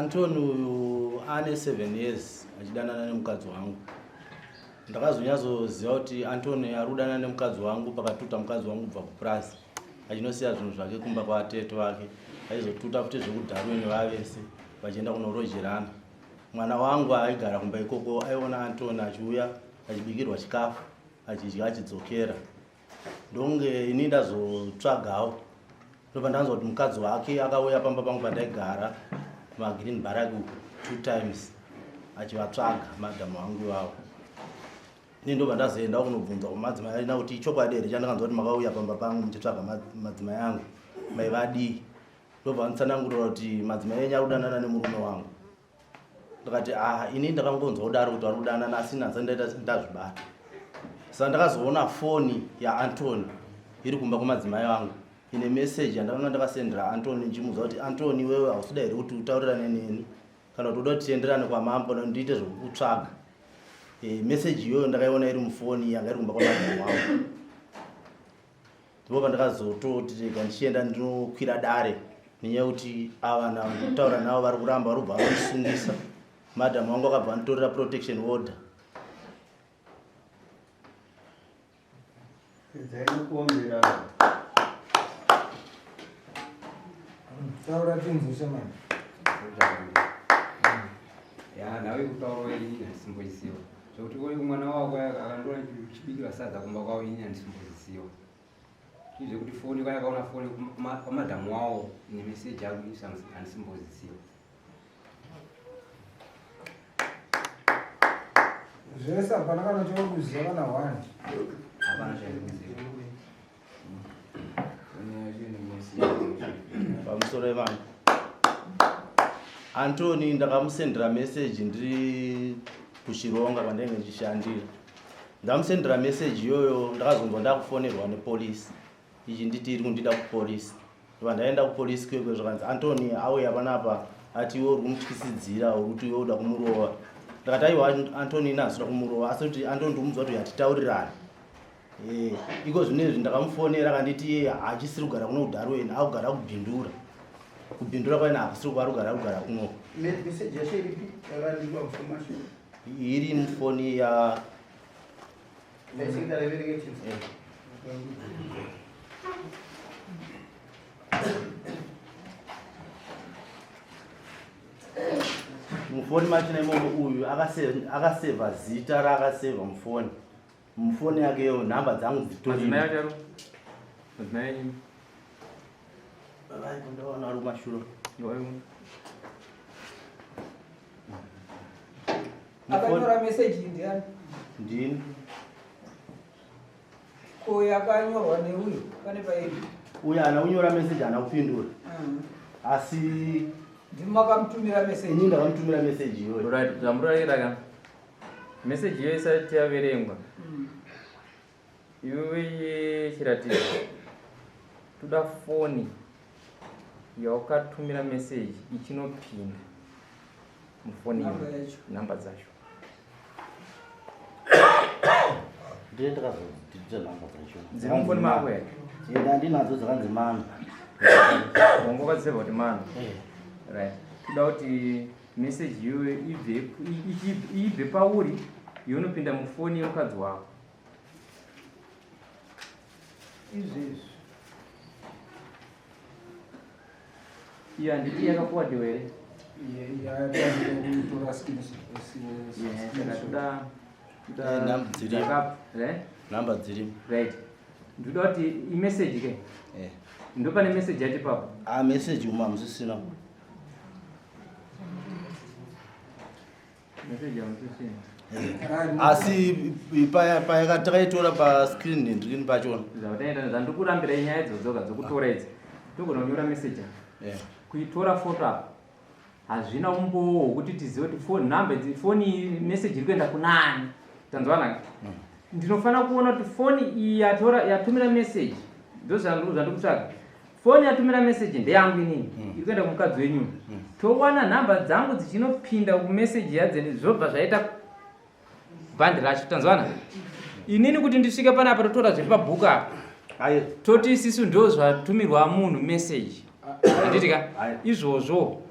Antony uyu ane 7 years achidanana nemukadzi wangu. Ndakazonyatsoziva kuti Antony ari kudanana nemukadzi wangu pakatuta mukadzi wangu kubva kupurazi achinosiya zvinhu zvake kumba kwatete vake achizotuta futi zvekuDarwin vavese vachienda kunorojerana. Mwana wangu aigara kumba ikoko aiona Antony achiuya achibikirwa chikafu achidya achidzokera. Ndonge ini ndazotsvagawo ndobva ndanzwa kuti mukadzi wake akauya pamba pangu pandaigara kumagreen barrack uku 2 times achivatsvaga madhamu vangu ivavo. Ini ndobva ndazoenda kunobvunza kumadzimai aina kuti ichokwadi here chandakanzwa kuti makauya pamba pangu muchitsvaga madzimai angu maivadii. Ndobva vanditsanangurira kuti madzimai enyu ari kudanana nemurume wangu. Ndakati ah, ini ndakangonzwa kudaro kuti vari kudanana asi handisati ndaita ndazvibata. Saka ndakazoona foni yaAntony iri kumba kwamadzimai vangu ine message yandakanga ndakasendera Antony ndichimuudza kuti Antony iwewe hausuda here kuti utaurirane neni kana kuti uda kuti tienderane kwamambo ndiite zvekukutsvaga. E, message iyoyo ndakaiona iri mufoni yanga iri kumba kwamadzimai vangu. Ndipo pandakazototi rega ndichienda ndinokwira dare nenyaya yekuti ava vanhu ava ndikutaura navo vari kuramba vari kubva vandisungisa. Madam wangu akabva anditorera protection order. Pedzai nekuombera. Taura tinzwe shamani. Ya, nawe kutaura ini handisimboziva. Zvekuti uyu mwana wako akandora chibikira sadza kumba kwavo ini handisimboziva. Zvekuti foni kwaya akaona foni kwamadhamu wawo nemeseji yangu ini handisimboziva. Zvese hapana kana chauri kuziva kana one. Hapana chandikuziva. Pamusoro yevanhu. Antony ndakamusendera message ndiri kuchironga kwandenge ndichishandira. Ndamusendera message iyoyo ndakazonzwa ndakufonerwa nepolice ichinditi iri kundida kupolice. Ndobva ndaenda kupolice kwekwe zvakanzi Antony auya panapa ati iwe uri kumutyisidzira uri kuti iwe uda kumurova. Ndakati aiwa Antony ini handisi kuda kumurova asi kuti Antony ndikumuudza kuti hatitaurirane. Eh, iko zvino izvi ndakamufonera akanditi iye haachisiri kugara kuno kuDarwin akugara kuBindura. Kubindura kwaina hakusiri kwaari kugara kugara kuno. Message yacho iripi yakandikwa mufoni Iri mufoni ya mufoni machina imomo uyu akasevha zita raakasevha mufoni mufoni yake yo nhamba dzangu dzitorimo. Ndaona ari kumashure. Akanyora message ndiani? Ndini. Ko yakanyorwa neuyu pane pairi? Uyu haana kunyora message haana kupindura. Asi ndimi makamutumira message. Ini ndakamutumira message iyoyo. Right, zvamurayira ka. Message iyo isati yaverengwa. Iwewe chiratidzo. Toda foni yawakatumira message ichinopinda mufoni namba dzacho. Ndiye ndakazodzidza namba dzacho. Dziri mufoni mako here? Enda ndinadzo dzakanzi mana. Wanga wakadziseva kuti mana. Right. Toda kuti message iyoyo ibve ibve pauri yonopinda mufoni yemukadzi wako. Izvezvi. Iyo handiti yakaforwardiwa here? Kutora Saka toda Namba dzirimo. Right. Ndoda kuti imessage ke. Ndopane message yacho ipapo. Ah, message umu hamusisina. Message hamusisina. Asi paya takaitora pa screen ndrini pachona. Zvataita zvandikurambira inyaya idzodzo ka dzokutora idzi. Togona kunyora message. Kuitora photo apa. Hazvina umbowo hwekuti tizive kuti phone number idzi phone iyi message iri kuenda kunani. Tanzwana? Ndinofanira kuona kuti phone iyi yatora yatumira message. Ndozvandikutsvaga. Foni yatumira message ndeyangu inini iri kuenda kumukadzi wenyu. Towana nhamba dzangu dzichinopinda kumessage yadze zvobva zvaita bhandi racho. Tanzwana? Inini kuti ndisvike panapa totora zviri pabhuku apa. Toti isisu ndo zvatumirwa munhu message. Handiti ka? Izvozvo.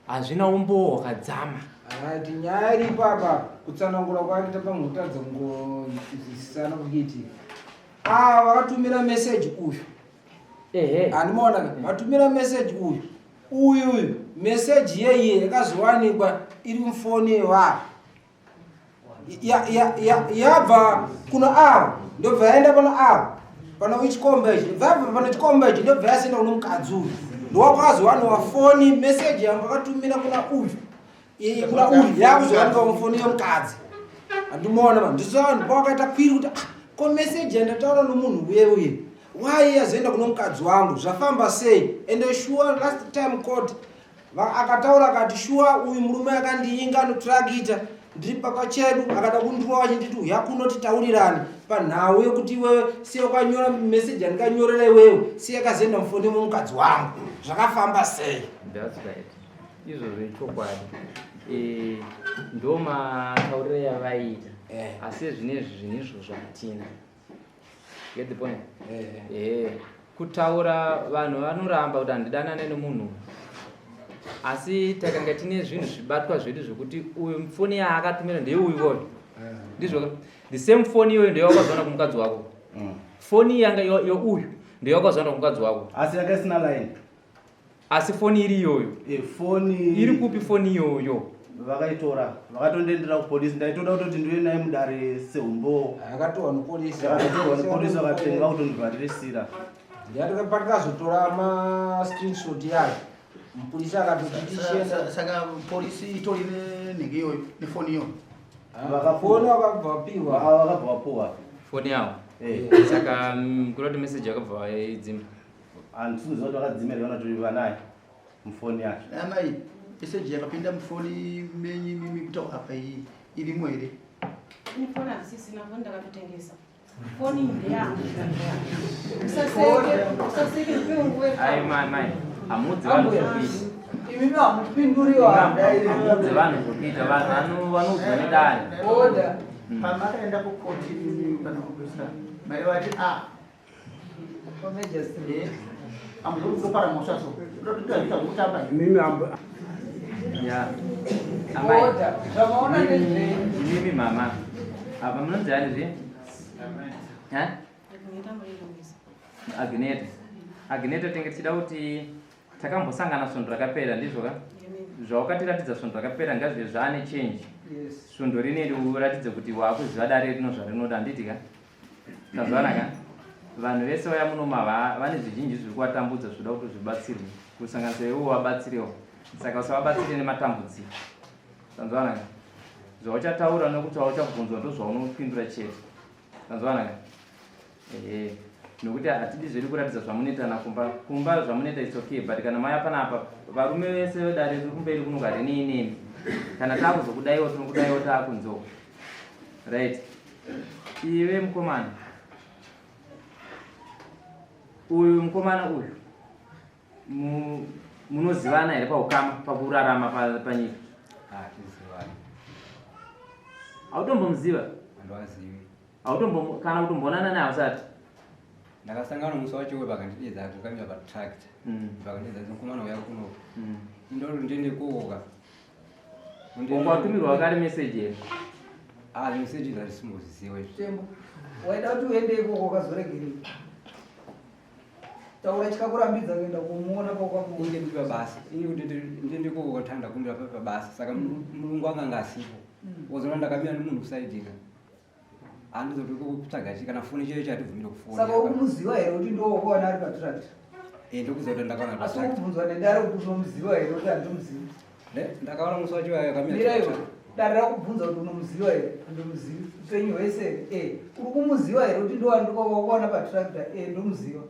Hazvina umbowo hwakadzama. Right, nyaya iripo apa kutsanangura kwake pamwe kutadza kungonzwisisana kuitika. Ah, vakatumira message uyu. Ehe. Handimaona vatumira message uyu. Uyu uyu message yeye yakazowanikwa iri mufoni yevanhu. Yabva kuno avo ndobva yaenda pano avo pano ichikomba ichi ndobva pano chikomba ichi ndobva yasenda kuno mukadzi uyu ndowakazowaniwa foni meseji yangu akatumira kuna uyu kuna uyu yakuzowanikwa mufoni yemukadzi handimaona ma ndisovanhu pawakaita kwiri kuti ah, ko meseji yandataura nomunhu uye uye why yazoenda kuno mukadzi wangu zvafamba sei ende sure last time court Akataura akati shuwa uyu murume akandiinga anotrakita ndiri pakachedu akada kundirova achinditi uya kuno titaurirane panhau yekuti iwewe siya ukanyora meseji andikanyorera iwewe siya akazoenda mufoni memukadzi wangu zvakafamba sei. That's right. Izvozvo ichokwadi. Eh, ndo matauriro yavaiita Eh. asi zvinezvi zvinhu izvozvo hatina. Get the point? Eh. Eh, kutaura vanhu vanoramba kuti handidanane nemunhu asi takanga tine zvinhu zvibatwa zvedu zvekuti uyu foni yaakatumira ndeuyu koyo ndizvo the same foni iyoyo ndiyo wakazoona kumukadzi wako foni yanga youyu ndiyo wakazoona kumukadzi wako asi yanga isina line asi foni iri iyoyo e, foni iri kupi foni iyoyo vakaitora vakatondiendera kupolisi ndaitoda kutoti ndive naye mudare seumbowo Akatorwa nepolisi. Akatorwa nepolisi vakatenga kutondivharirisira Ndiyatikazotora ma screenshot yayo. Mupurisa akatoti tichienda Saka polisi itori nenhenge iyoyo nefoni iyoyo. Foni vakabva vapiwa. Vakabva vapuwa foni yavo Eh. saka kureva kuti meseji yakabva yaidzima Handisi kuziva kuti vakadzimira kana kuti vanaye mufoni yacho. Amai, meseji yakapinda mufoni menyu imimi kutaura apa iyi irimo here? Ini foni handisisina, foni ndakatotengesa. Foni iyi ndeyangu. Usaseke, usaseke ndipe Ai mai mai, hamudzi vanhu zvokuita. Imimi hamupinduri vanhu. Hamudzi vanhu zvokuita, vanhu vanoudzwa nedare. Order. Pamakaenda kukoti imimi kana kupesa mai vati a Majesty. amuzokupara mhosva so ndotoita zvekutamba. Imimi ambo Ya. Amai. Order. Zvamaona ndezvei? Imimi mama. Apa munonzi ani zve? Ha? Agneta. Agneta tenge tichida kuti takambosangana svondo rakapera ndizvo ka? Zvawakatiratidza svondo rakapera ngazvive zvaane change. Yes. Svondo rineri uratidze kuti waakuziva dare rino zvarinoda handiti ka? Tazwana ka? Vanhu vese vaya muno mava vane zvizhinji zviri kuvatambudza zvoda kuti zvibatsirwe kusanganisa iwe wabatsirewo. Saka usavabatsire nematambudziko. Tanzwana ka? Zvauchataura nekuti zvauchabvunzwa ndozvaunopindura chete. Tanzwana ka? Ehe. Nokuti hatidi zvedu kuratidza zvamunoitana kumba. Kumba zvamunoita it's okay but kana maya panapa varume vese vedare riri kumberi kuno harinei nemi. Kana takuzokudaiwo tinokudaiwo takunzoko. Right. Iwe mukomana. Uyu mukomana uyu munozivana here paukama pakurarama panyika? Hatizivani. Hautombomuziva? Handivazivi. Hautombo kana kutombonana naye hausati? Ndakasangana musi wacho uyo vakandidedza takamira patractor. Vakandidedza kuti mukomana uya kuno. Ndoro ndiende koka. Watumirwa wakari message here? Ah, message zarisimboziziwa izvi. Tembo. Waida kuti uende ikoko ukazoregerei? Taura chikakurambidza kuenda kumuona paukamuona. Inge ndiri pabasa. Inge kuti ndiende ikoko tanda kumbira pabasa. Saka mulungu anga anga asipo. Wozoona ndakamira nemunhu kusaidika. Handizoti kutsvaga chi kana foni chaiyo chatibvumira kufona. Saka uri kumuziva here kuti ndiwo wakaona ari patractor? Eh, ndokuziva kuti ndakaona Asi patractor. uri kubvunzwa nedare kuti unomuziva here kuti handimuzivi? Ndakaona musi wacho akamira. Mira iwe. Dare rakubvunza kuti unomuziva here? Handimuzivi. Upenyu hwese here? Eh. Uri kumuziva here kuti ndiwo wakaona patractor? Eh, ndomuziva.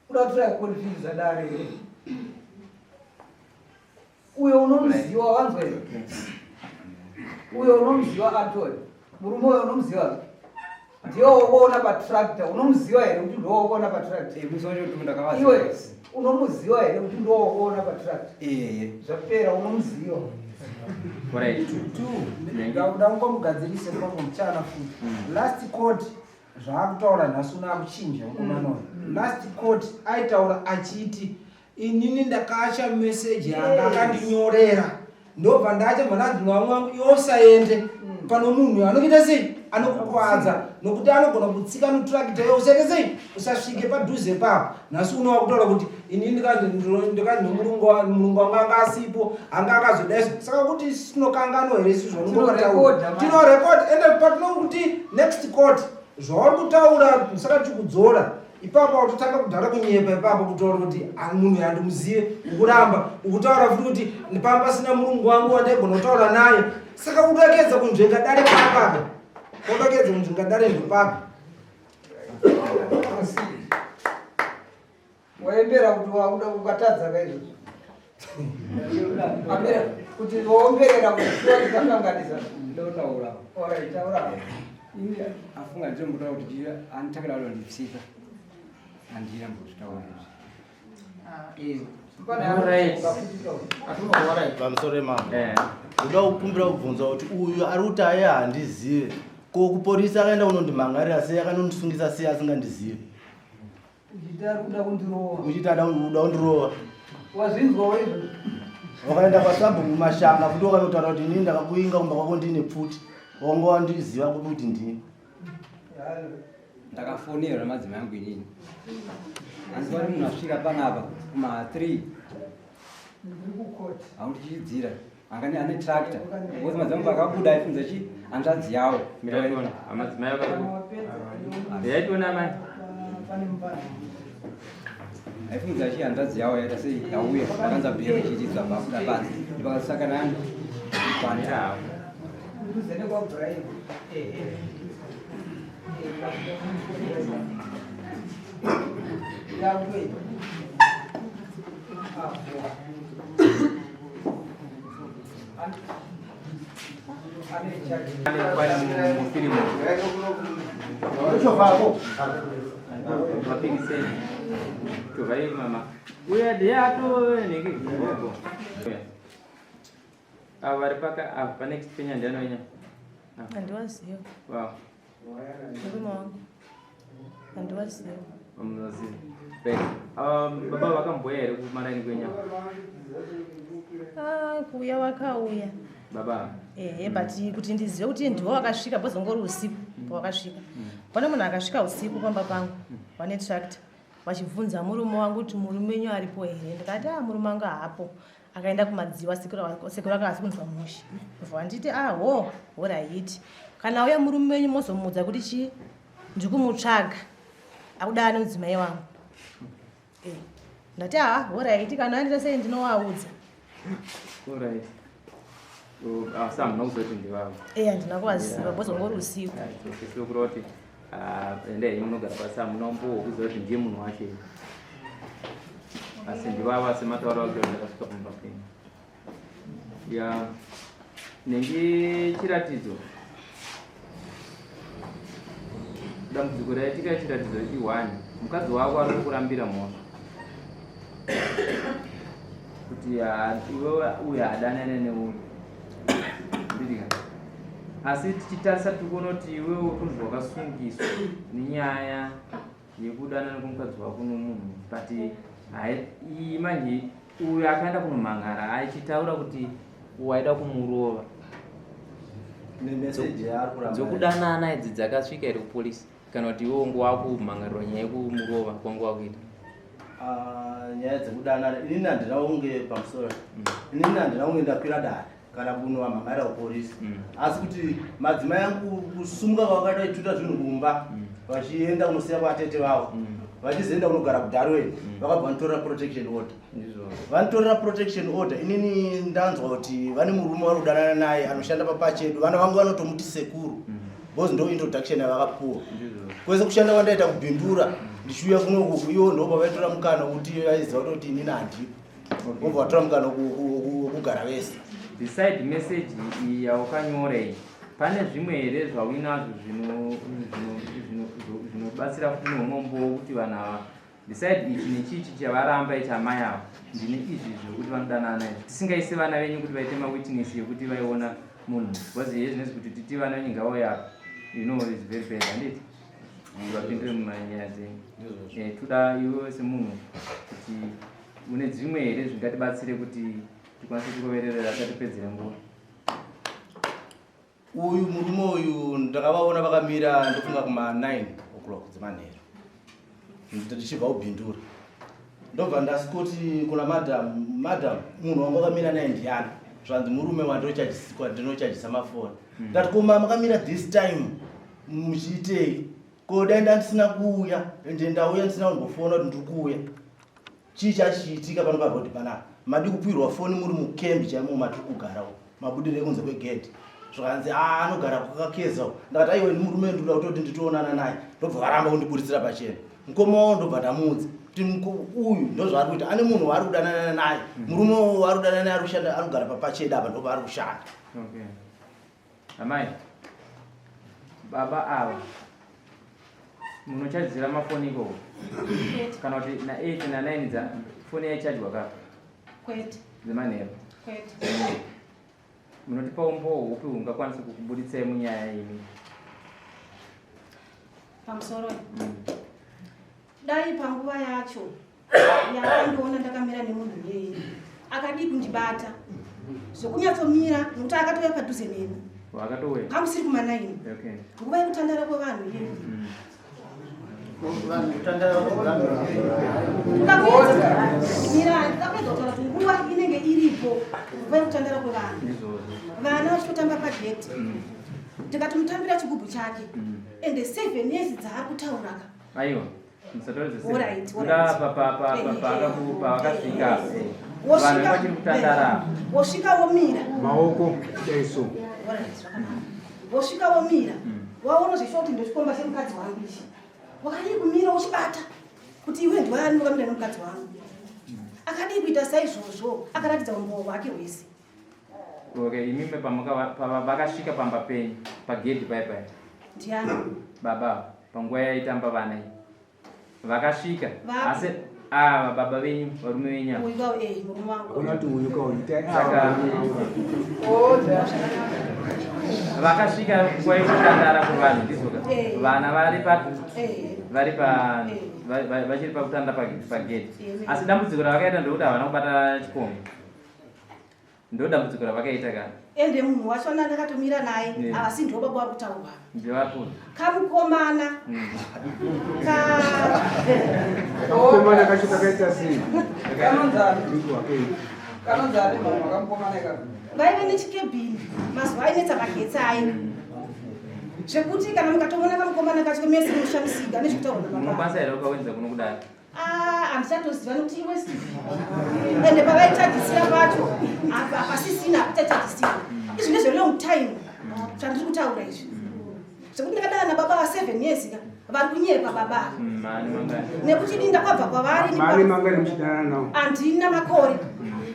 Uda kutraya kuconfuse dare here? Uyo unomuziva wanzwa here? Uyo unomuziva Antony. Murume uyo unomuziva? Ndiye waukaona patractor. Unomuziva here kuti ndiwo waukaona patractor? Eh, musi wacho kuti ndakavaziva. Iwe unomuziva here kuti ndiwo waukaona patractor? Eh. Zvapera unomuziva. Alright. Two. Ndakuda kungomugadzirise pangu muchana futi. Last court zvaakutaura nhasi uno akuchinja mukomana uyu. Last court aitaura achiti Inini ndakacha meseji yanga akandinyorera ndobva ndacha bva ndanzi mwana wangu iwe usaende pano munhu anokuita sei anokukwadza nokuti anogona kutsika notrakita iwe usaite sei usasvike padhuze papo nhasi uno wakutaura kuti ini ndikanzi nomurungu murungu wangu anga asipo anga akazodaiso saka kuti tinokanganwa here isu zvaunongotaura tinorekoda ende patinokuti next court zvauri kutaura saka tikudzora ipapo watotanga kudhara kunyepa ipapo kutaura kuti ah, munhu yandimuzive ukuramba ukutaura futi kuti pamba pasina murungu wangu wandaigona kutaura naye saka udakedza kunzvenga dare papapa udakedza kunzvenga dare ndopapi Waembera kuti wakuda ukatadza ka izvozvo. Ambera kuti waomberera kuti shuwa tikakanganisa. Ndotaura. Alright, taura. Ini afunga nditombotaura kuti chii anditakira kuti nditsika. Andina mbozvitaura izvi. Ah, Pane Alright. anofunga Pamusoro yemambo. Eh. Ndoda kukumbira kubvunza kuti uyu ari kuti aye handizive. Ko kuporisa akaenda kunondimhangarira sei akanondisungisa sei asingandizive? Uchiti ari kuda kundirova. Uchiti ada kuda kundirova. Wazvinzwawo izvo? Wakaenda kwasabhuku mashanga futi wakanotaura kuti inini ndakakuinga kumba kwako ndine pfuti. Wanga wandiziva kupi kuti ndini. Ndakafonerwa namadzimai angu inini. Hanzi wari munhu asvika panapa kuma 3 Ndiri kukoti. Haundichidzira. Anga ane tractor. Because madzimai angu akabuda aifunza chi hanzvadzi yawo. Mira tione. Amadzimai akabuda. Yaitiona amai. Pane mupani. Aifunza chi hanzvadzi yawo yaita sei yauya vakanza bhero chichidzwa pabuda panze. Ndipakasaka nani? Pane Mira. Kuzene kwa Brian. Ehe. Yakuita. Ah. Mufirimu. Mapikiseni. Tovai mama. Uya ndiye ato niki gogo. Ava vari paka ava pa next penya ndiani wenya? Handiwaziva. Wow. Murume wangu. Handiwaziva. Munoziva. Right. Baba vakamboya here kumaraini kwenya? Ah, kuuya wakauya. Baba. Ehe, but kuti ndizive kuti ndiwo wakasvika because ngori usiku pawakasvika. Pane munhu akasvika usiku pamba pangu vane tractor vachibvunza murume wangu kuti murume wenyu aripo here ndikati ah murume wangu haapo akaenda kumadziwa sekuru akavasi kunzwa mushe bva nditi ah ho horaiti kana uya murume wenyu mozomuudza kuti chii ndiri kumutsvaga akuda ane mudzimai wangu eh, ndati ah horaiti kana andita sei ndinowaudza Alright. Asi hamuna kuzoti ndivavo. Eh, handina kuvaziva because ngori usiku. Kureva kuti ah, endai henyu munogara pasi hamuna umbowo kuziva kuti ndiye munhu wacho here. Asi ndivavo asi mataura ake ndakasvika pamba penyu. Ya nenge chiratidzo dambudziko raitika chiratidzo i1 mukadzi wako ari kukurambira mhosva kuti iwe uyu hadanane neuyu ndidika asi tichitarisa tiri kuona kuti iwewe kunzi wakasungiswa nenyaya yekudanana kwemukadzi wako nomunhu but iyi manje uyu akaenda kunomhangara achitaura kuti waida kumurova dzokudanana idzi dzakasvika here kupolisi kana kuti iwe wangu wakumhangarirwa nyaya yekumurova kwangu wakuita ah, nyaya dzekudanana inini handina kunge pamusoro inini handina kunge ndakwira dare kana kunovamhangarira kupolisi mm. asi kuti madzimai angu kusumuka kwavakaita ituta zvinhu kumba mm. vachienda kunosiya kwatete vavo mm. vachizoenda kunogara kudarweni vakabva vanitorera protection order vanitorera protection order inini ndanzwa kuti vane murume vari kudanana naye anoshanda papachedu vana vangu vanotomuti sekuru because ndo introduction yavakapuwa kwese kushanda kwandaita kubhindura ndichiuya kunoku iwo ndo pavaitora mukana wekuti vaiziva kutoti inini handipo vobva vatora mukana wekugara vese beside message iyi yaukanyora iyi pane zvimwe here zvauinazvo zvinobatsira futi neumwe umbowo kuti vanhu ava beside ichi nechichi chavaramba ichi amai ava ndine izvi zvekuti vanodanana izvi tisingaise vana venyu kuti vaite mawitness yekuti vaiona munhu because iye zvinezi kuti titi vana venyu ngavauye apa you know is very bad handiti vapindire mumanyaya dzenyu eh, toda iwewe semunhu kuti Mune dzimwe here zvingatibatsire kuti tikwanise kurovererera tisatipedzere nguva? Uyu murume uyu ndakavaona vakamira ndofunga kuma 9 o'clock dzemanheru ndichibva kubhindura ndobva ndasikoti kuna madam, madam munhu wangu akamira naye ndiyani? Zvanzi murume wandinochajisa mafoni. Ndati koma makamira this time muchiitei? Ko dai ndandisina kuuya ende ndauya ndisina kumbofona kuti ndiri kuuya. Chii chachiitika pano paroad panapa? Madi kupwirwa foni muri mukembi chaimo matiri kugara umu. Mabudire kunze kwegedhi. Zvakanzi ah anogara kwakakeza uko. Ndakati aiwa ini murume ndinoda kutoti nditoonana naye. Ndobva varamba kundiburitsira pachena. Mukoma wavo ndobva ndamuudza kuti uyu ndozvaari kuita. Ane munhu waari kudanana naye. Murume waari kudanana naye ari kushanda ari kugara papacheda apa ndopaari kushanda. Okay. Amai, baba ava munochajira mafoni ikoko kana kuti na 8 na 9 dza foni yaichajwa kapa? Kwete. Dzemanheru? Kwete. Munotipa umbowo hupi hungakwanisa kukubuditsai munyaya imi? Pamusoro. Dai panguva yacho yakandiona ndakamira nemunhu iyeye akadii kundibata zvekunyatsomira nokuti akatouya padhuze neni. Wakatouya? Kamusiri kumanaini. Okay. Nguva yekutandara kwevanhu iyeyi. Ndakapedza kutaura kuti nguva inenge iripo nguva yekutandara kwevanhu. Ndizvozvo. Vana vachitotamba pageti. Ndikatomutambira chigubhu chake. Ende 7 years dzaari kutaura ka. Aiwa. Musataure Alright, Kuda alright. pavakasvika vanhu vachiri kutandara. Wosvika womira. Maoko chaiso. Alright, zvakanaka. Wosvika womira. Waona zveshuwa kuti ndochikomba chemukadzi wangu ichi. Wakadii kumira uchibata kuti iwe ndiwe ani wakamira nemukadzi wangu. Akadii kuita saizvozvo akaratidza umbowo hwake hwese. Okay, imimi vakasvika pamba penyu pagedhi pai pai. Ndiani? Baba panguva yaitamba vana iyi. Vakasvika. Vapi? Asi ava baba venyu, varume venyu ava. Uyu ka murume wangu. Hakuna kuti uyu ka uyu. Saka vakasvika nguva yekutandara kuvanhu ndizvo ka. Vana vari pa vari pa vachiri pakutanda pagedhi. Asi dambudziko ravakaita ndekuti havana kubata chikomba. Ndo dambudziko ravakaita ka. Ende munhu wacho ndakatomira naye havasi ndiwo baba vari kutaurwa. Ndevapo. Kamukomana. Ka Kamukomana kacho kakaita sei? Kanonzani. Kanonzani mama kamukomana ikako. Vaive nechikebhini mazuva ainetsa magetsi ayo. Zvekuti kana mukatoona kamukomana kacho mese munoshamisika nezvekutaurwa nababa. Munokwanisa here kukawenza kuno kudai? Ah, handichatoziva nokuti iwe Steve. Ende pavaichajisira pacho apa pasisina hakuchachajisira. Izvi ndezve long time zvandiri kutaura izvi. Zvekuti ndakadana nababa va 7 years ka vari kunyepa baba ava. Mari mangani? Nekuti ini ndakabva kwavari Mari mangani muchidanana nawo? Handina makore.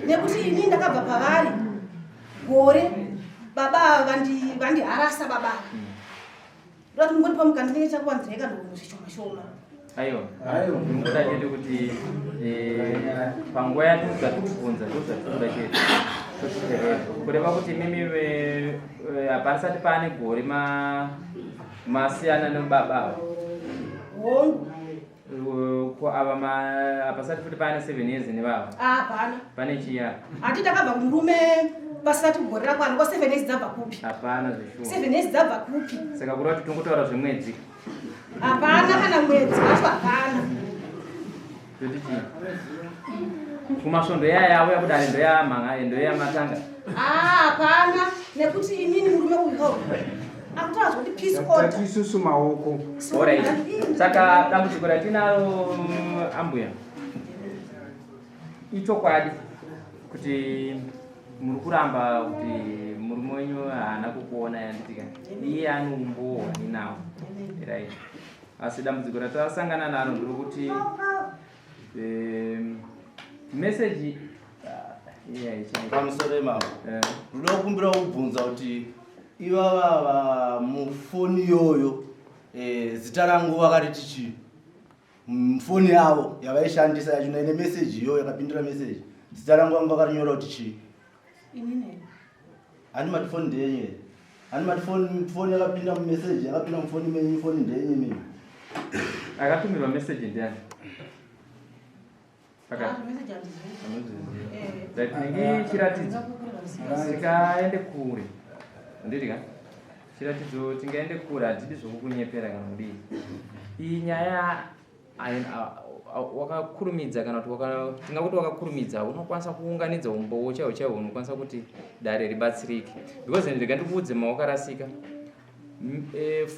Nekuti ini ndakabva pavari gore baba ava vandiharasa baba ava. Ndoda kuti mungonipa mukana ndinenge chakuwanzirai kana hunhu zvishoma shoma. Aiwa. Ndinoda chete kuti panguva yatiri kubvunza ndozvatinoda chete. Kureva kuti mimi hapasati paane gore masiyana nebaba ava. Hongu. Ko ava hapasati futi paane 7 years nevava. Hapana. Pane chiya. Hati takabva kumurume pasati gore rakwana ko 7 years dzabva kupi? Hapana zveshuwa. 7 years dzabva kupi? Saka kureva kuti tongotaura zvemwedzi. Hapana kana mwedzi wacho hapana. Toti chii? Kumasvondo yaya yauya kudare ndoyamhanga ndoyamatanga. Ah, hapana nekuti inini murume uyu akutaura zvekuti peace order. Tati isusu maoko. Alright. Saka dambudziko ratinaro ambuya ichokwadi kuti muri kuramba kuti murume wenyu haana kukuona yanditika iye ane umbowo hwaninawo. Right. Asi dambudziko ratasangana naro nderekuti message Pamusoro imavo. Ndoda kukumbira kubvunza kuti ivava mufoni iyoyo zita rangu vakariti chii? Mufoni yavo yavaishandisa yacho ine message iyoyo yakapindura message. Zita rangu vanga vakarinyora kuti chii? Inini. Hani mati foni ndeyenyu here? Hani mati foni yakapinda mumessage yakapinda mufoni menyu foni ndeyenyu imimi? Akatumirwa message ndiani? Tinenge chiratidzo tikaende kure, handiti ka? Chiratidzo tingaende kure, hatidi zvokukunyepera kana kudii. Iyi nyaya wakakurumidza kana kuti tingakuti wakakurumidza, unokwanisa kuunganidza umbowo chaiwo chaiwo unokwanisa kuti dare ribatsirike, because ndega ndikuudze mawakarasika.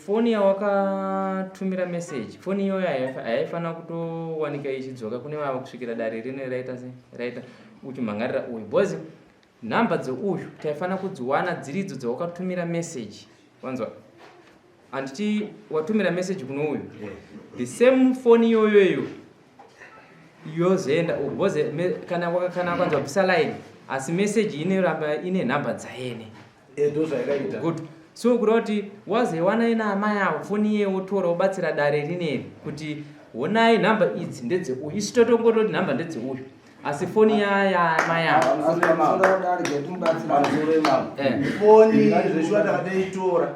Foni yawakatumira message, foni iyoyo hayaifanira kutowanika ichidzoka kune vava kusvikira dare rino raita se raita uchimhangarira uyu, because nhamba dzeuyu taifanira kudziwana dziridzo dzawakatumira message. Wanzwa? Handiti watumira message kuno uyu, the same phone iyoyoyo yozoenda, because kana wakanzwa bvisa line, asi message inoramba ine nhamba dzaene. Ndo zvaikaita. Good. So kureva kuti wazoiwana ina amai avo foni iye, wotora wobatsira dare rineri kuti honai, nhamba idzi ndedzeuyu. Isu totongototi nhamba ndedzeuyu, asi foni yaamai avo. Pamusoro imamo. Foni zveshuwa ndakatoitora,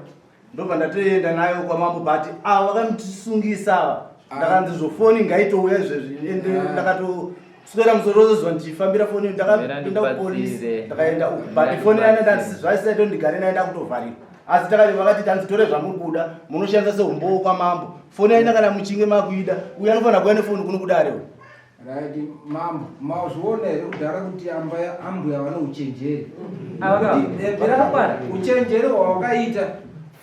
ndobva ndatoenda nayo kwamambo, but avo vakanditisungisa ava, ndakanzi zvofoni ngaitouya izvezvi, ende ndakatoswera musoro wose zuva ndichifambira foni. Ndakapinda kupolisi, ndakaenda uku, but foni yana zvaisai ndigare nayo, ndakutovharirwa. Asi takati vakati tanzi tore zvamuri kuda, munoshandisa seumbowo kwamambo foni yaina. Kana muchinge makuida, uyu anofanira kuuya nefoni kuno kudare. Right, mambo, mazviona here kudhara kuti ambuya vane uchenjeri? Vakakwana. Uchenjeri hwawakaita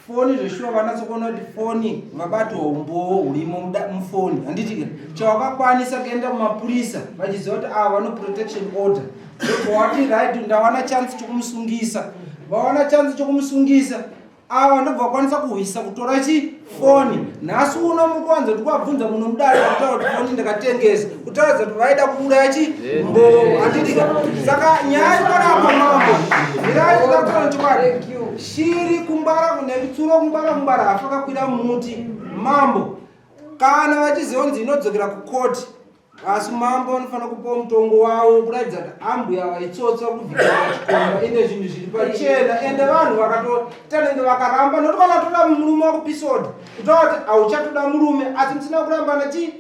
foni zveshuwa, vanatsokuona kuti foni vabatwa, umbowo hurimo mufoni, handiti? Chawakakwanisa kuenda kumapurisa vachiziva kuti ava vano protection order, ndobva wati right, ndawana chance chokumusungisa. Vawana chance chokumusungisa ava, ndobva vakwanisa kuhwisa kutora chi foni. Nhasi uno muri kuwanza kuti kwabvunza muno mudare, kutaura kuti foni ndakatengesa, kutaridza kuti vaida kuuraya chi mbowo, handitika? Saka nyaya ipanapa, mambo, ndiraitaura chokwadi, shiri kungwara nekutsuro kungwara kungwara hafa kakwira muti. Mambo, kana vachiziva kunzi inodzokera kukoti, asi mambo vanofanira kupiwa mutongo wavo kuratidza kuti ambuya vaitsotsa kuvhikira chikomba. Ine zvinhu zviri pachena, ende vanhu vakatotanenge vakaramba, nokuti kana toda murume wakupeace order, kutaura kuti hauchatoda murume, asi musina kurambana chi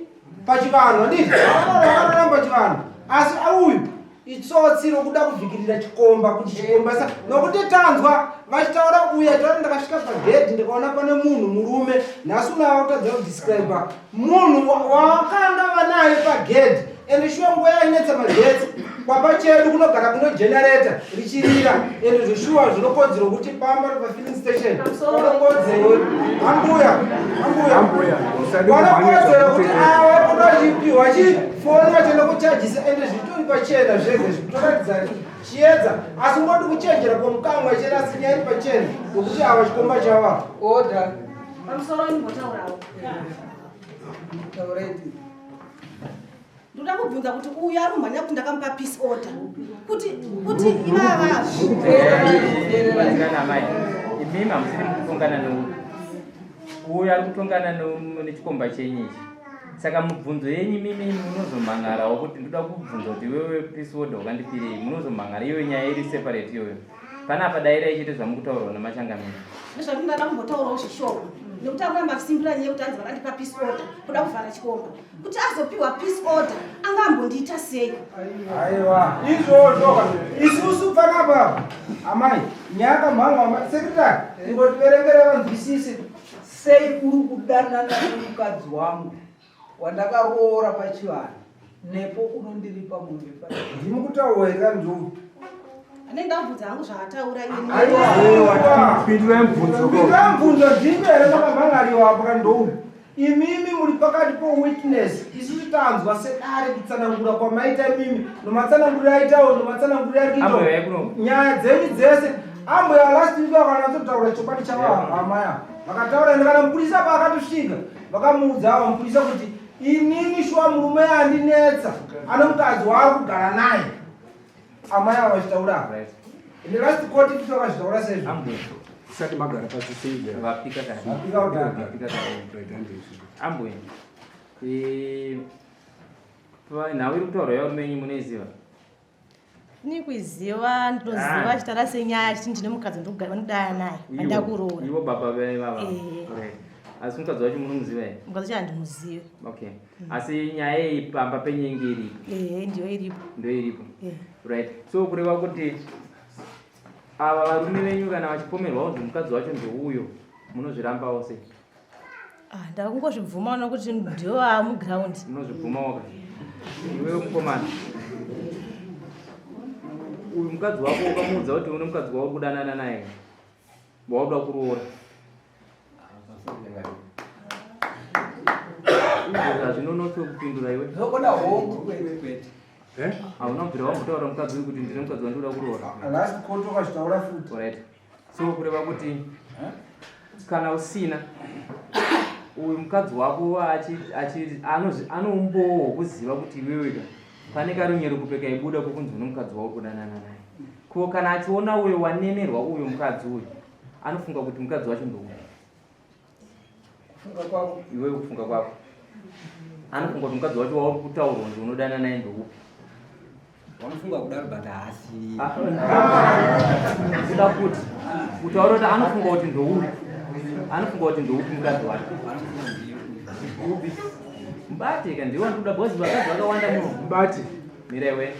pachivanhu, handiti? Vakatoramba chivanhu, asi uyu itsotsi rokuda kuvhikirira chikomba kuti chikomba sa, nokuti tanzwa vachitaura uya taura, ndakasvika pagedhi ndikaona pane munhu murume. Nhasi unava kutadza kudescribe munhu wawakanga vanaye pagedhi. Ende shuwa nguva yainetsa magetsi kwapachedu kunogara kuno generator richirira, ende zveshuwa zvinokodzero kuti pamba pafilling station panokodzero. Ambuya, ambuya, vanokodzero kuti ava kuda chipiwa chifoni vachienda kuchajisa, ende zvitori pachena zvega zvitoratidza chiedza, asi ngodi kuchenjera kwomukamwa chena, asi nyaya iri pachena nokuti ava chikomba chava. Order. Pamusoro, imbotaurawo. Tauraiti. Ndoda kubvunza kuti uyu ari kumhanya kuti ndakamupa peace order, kuti ivava Batsirana amai, imimi hamusiri mukutongana neuyu, uyu ari kutongana nechikomba chenyu ichi. Saka mubvunzo yenyu mimi munozomhan'arawo kuti ndoda kubvunza kuti iwewe peace order wakandipirei, munozomhan'ara iyoyo. Nyaya iri separate iyoyo. Panapa dairai chete zvamukutaurwa namachangamiri. Nezvati ndada kumbotaurawo zvishoma, nekuti akuramba achisimbira nyaya yekuti hanzi vakandipa peace order kuda kuvhara chikomba. Kuti azopiwa peace order anga ambondiita sei? Aiwa, izvozvo isusu panapa, amai, nyaya kamhangwa sekretary ingotiverengere vanzwisise. Sei uri kudanana nemukadzi wangu wandakaroora pachivanhu, nepo unondiripa mombe pa Ndimi kutaura here kanzou? Anenge ndabvunza hangu zvaataura. Aiwa. Pindurai mubvunzo. Pindurai mubvunzo. Ndimi here makamhangariwa apo kandou? Imimi muri pakati powitness, isusu tanzwa sedare kutsanangura kwamaita imimi, nomatsananguriro aitawo, nomatsananguriro ari kuitawo Ambuya kuno. nyaya dzenyu dzese. Ambuya last week vakanatsotaura chokwadi chavo amaya vakataura, ende kana mupurisa paakatosvika vakamuudza ava mupurisa kuti inini shuwa murume andinetsa, ane mukadzi waari kugara naye. Amai ava vachitaura Right. ende last court kuti vakazvitaura seizvo. Ambuya. Usati magara pasi sei? Vapika kana. Vapika kudhara. Vapika kana. Ambuya, nhau iri kutaurwa yauri menyu munoiziva? Ini kuiziva, ndinoziva. Achitaura senyaya achiti ndine mukadzi ndikugara ndidaya naye andakuroora. Ivo baba vava. Eh. Right. Asi mukadzi wacho munomuziva here? Mukadzi wacho handimuzive. Okay. Asi nyaya iyi pamba penyu inge iripo? Ehe, ndiyo iripo. Ndiyo iripo. Eh. Right. So kureva kuti ava varume venyu kana vachipomerwa kunzi mukadzi wacho ndeuyo munozvirambawo sei? Ah, ndakungozvibvumawo nokuti ndiwo amuground. Unozvibvumawo ka? Iwewe mukomana. Uyu mukadzi wako ukamuudza kuti une mukadzi wauri kudanana naye wauda kuroora. Izvozvo hazvinonotswe kupindura iwe. Zvokuda hongu kwete. Eh? Hauna kubvira wambotaura mukadzi uyu kuti ndine mukadzi wandinoda kuroora. Last court wakazvitaura futi. Alright. So kureva kuti kana usina uyu mukadzi wako anoumbowo hwokuziva kuti iwewe ka pane karunyerekupe kaibuda kwokunzi une mukadzi wauri kudanana naye. Ko kana achiona uyo wanenerwa uyu mukadzi uyu anofunga kuti mukadzi wacho ndouyu. Kufunga kwako. Iwewe kufunga kwako. Anofunga kuti mukadzi wacho wauri kutaurwa kunzi unodanana naye ndoupi. Wanofunga kudaro but haasi. Kuda kuti kutaura kuti anofunga kuti ndoupi. Anofunga kuti ndoupi mukadzi wacho. Upi? Mubate ka ndiwe wandikuda because vakadzi vakawanda muno. Mubate. Mira iwe.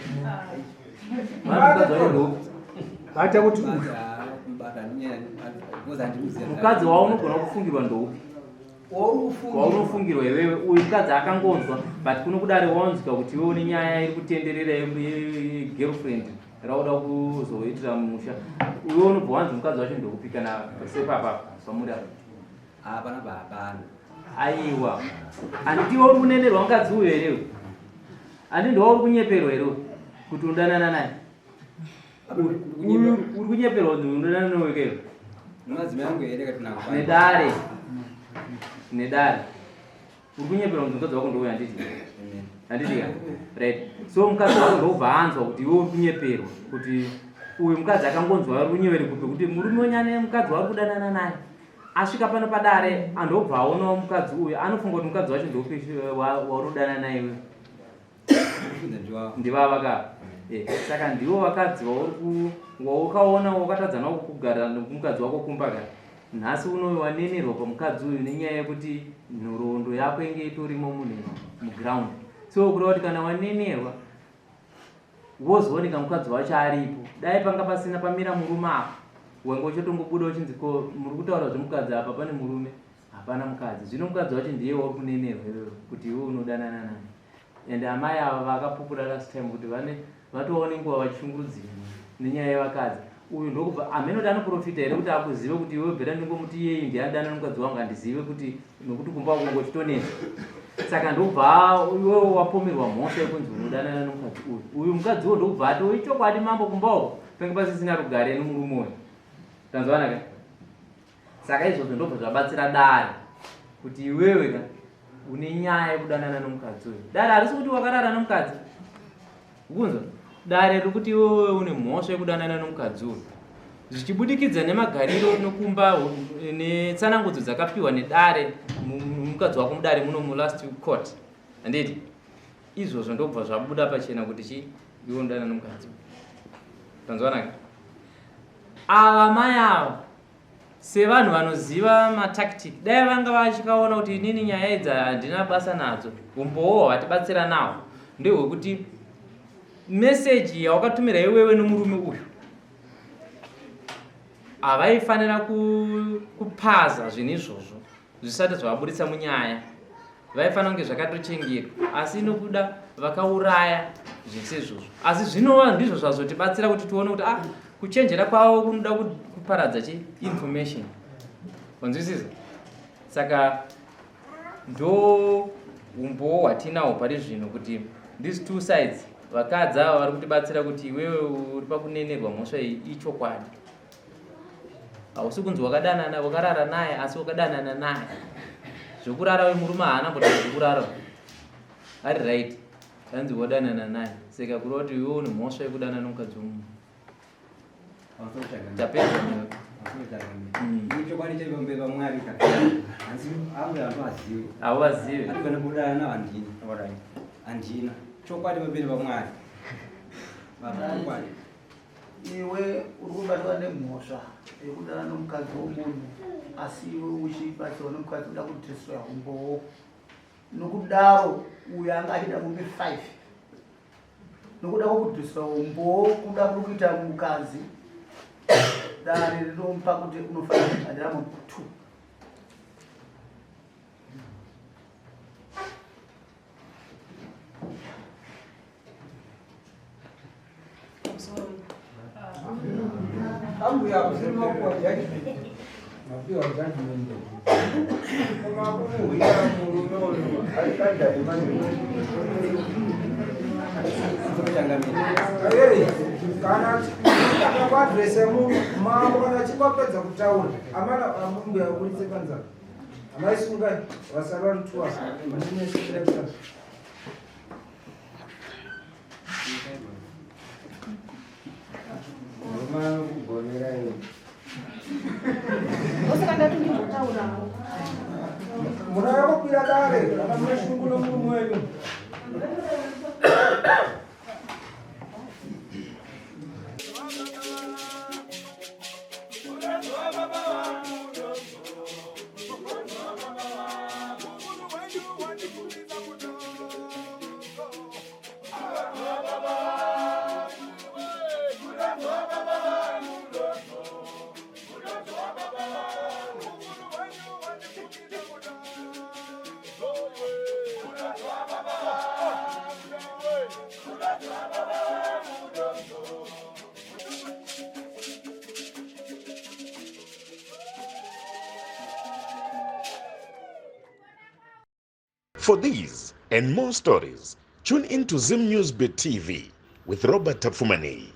Mukadzi wacho ndoupi? Bata kuti uyu. Mukadzi waunogona kufungirwa ndoupi? Waunofungirwa iwewe uyu mukadzi akangonzwa but kuno kudare waonzwa kuti iwe une nyaya iri kutenderera yegirlfriend rauda kuzoitira musha iwe unobva wanzi mukadzi wacho ndoupi kana sepapa pamuri apa Hapana hapana. Aiwa handiwe uri kunenerwa mukadzi uyu here handi ndiwe uri kunyeperwa here kuti unodanana naye uri kunyeperwa kuti unodanana naye keyo Nemadzimai angu here kati nawo. Nedare. Nedare. Uri kunyeperwa kuti mukadzi wako ndouyu handiti? Handiti ka? Right. So mukadzi wako ndobva anzwa kuti iwe uri kunyeperwa kuti uyu mukadzi akangonzwa uri kunyeveri kupi kuti murume wenyu ane mukadzi waari kudanana naye. Asvika pano padare andobva aonawo mukadzi uyu anofunga kuti mukadzi wacho ndoupi wauri kudanana naye iwe. Ndivava ka? Eh, saka ndivo vakadzi waukaona wakatadza navo kugara nomukadzi wako kumba ka nhasi uno wanenerwa pamukadzi uyu nenyaya yekuti nhoroondo yako inge itorimo munhu muground so kureva kuti kana wanenerwa wozooneka mukadzi wacho aripo dai panga pasina pamira murume apa wenge uchotongobuda uchinzi ko muri kutaura zvemukadzi apa pane murume hapana mukadzi zvino mukadzi wacho ndiye wauri kunenerwa iwewe kuti iwe unodanana naye and amai ava vakapupura last time kuti vane vatovawo nenguva vachishungurudzika nenyaya yevakadzi uyu ndokubva amene kuti anoprofita here kuti akuzive kuti iwe bhera ndingomuti iyeyi ndiye adana nomukadzi wangu handizive kuti nokuti kumba uko ngochitonetsa saka ndobva iwewe wapomerwa mhosva yekunzi unodanana nomukadzi uyu uyu mukadzi uwo ndokubva ati ichokwadi mambo kumba uko penge pasisina rugare nomurume uyu tanzwana ka Saka izvozvo ndobva zvabatsira dare kuti iwewe ka une nyaya yekudanana nomukadzi uyu. Dare harisi kuti wakarara nomukadzi. Ukunzwa? Dare riri kuti iwewe une mhosva yekudanana nomukadzi uyu. Zvichibudikidza nemagariro nokumba netsanangudzo dzakapiwa nedare mukadzi wako mudare muno mulast court. Handiti? Izvozvo ndobva zvabuda pachena kuti chi iwe unodanana nomukadzi uyu. Tanzwanaka? Ava mai ava sevanhu vanoziva matactic dai vanga vachikaona kuti inini nyaya idzi handina basa nadzo umbowo hwavatibatsira nawo ndehwekuti meseji yawakatumira iwewe nomurume uyu havaifanira kupaza zvinhu izvozvo zvisati zvavaburitsa munyaya vaifanira kunge zvakatochengetwa asi nokuda vakauraya zvese izvozvo asi zvinova ndizvo zvazotibatsira kuti tione kuti ah kuchenjera kwavo kunoda kuparadza chi information wanzwisisa saka ndo umbowo hwatinawo pari zvino kuti these two sides vakadzi ava vari kutibatsira kuti iwewe uri pakunenerwa mhosva iyi ichokwadi hausi kunzi wakadanana wakarara naye asi wakadanana naye zvekurara uyu murume haana mbotaura zvekurara ari right anzi wadanana naye seka kureva kuti iwe une mhosva yekudanana nomukadzi wemunhu tapedza newe chokwadi chaipo mberi pamwari ka hanzi angu havazivi havazivi atigona kudanana handina handina chokwadi pamberi pamwari chokwadi. Iwe uri kubatwa nemhosva yekudana nomukadzi womunhu asi iwe uchibatsirwa nomukadzi uda kudhiriswa umbowo. Nokudaro uyo anga achida mombe 5 nokuda kwokudhiriswa umbowo kuda kuri kuita mukadzi dare rinomupa kuti unofanira kubhadhara mombe 2. Ambuya kusiri makuwa judgment. Mapiwa judgment. Kumakuhwira murume uyu ari kanjani manje? Hey, kana akakuadresa munhu mambo kana achinge apedza kutaura amana ambuya aburitse panzara amai sungai vasara vari tuwa Munouya kukwira dare kana mune shungu nomurume wenyu. For these and more stories, tune in to Zim News Bit TV with Robert Tapfumaneyi.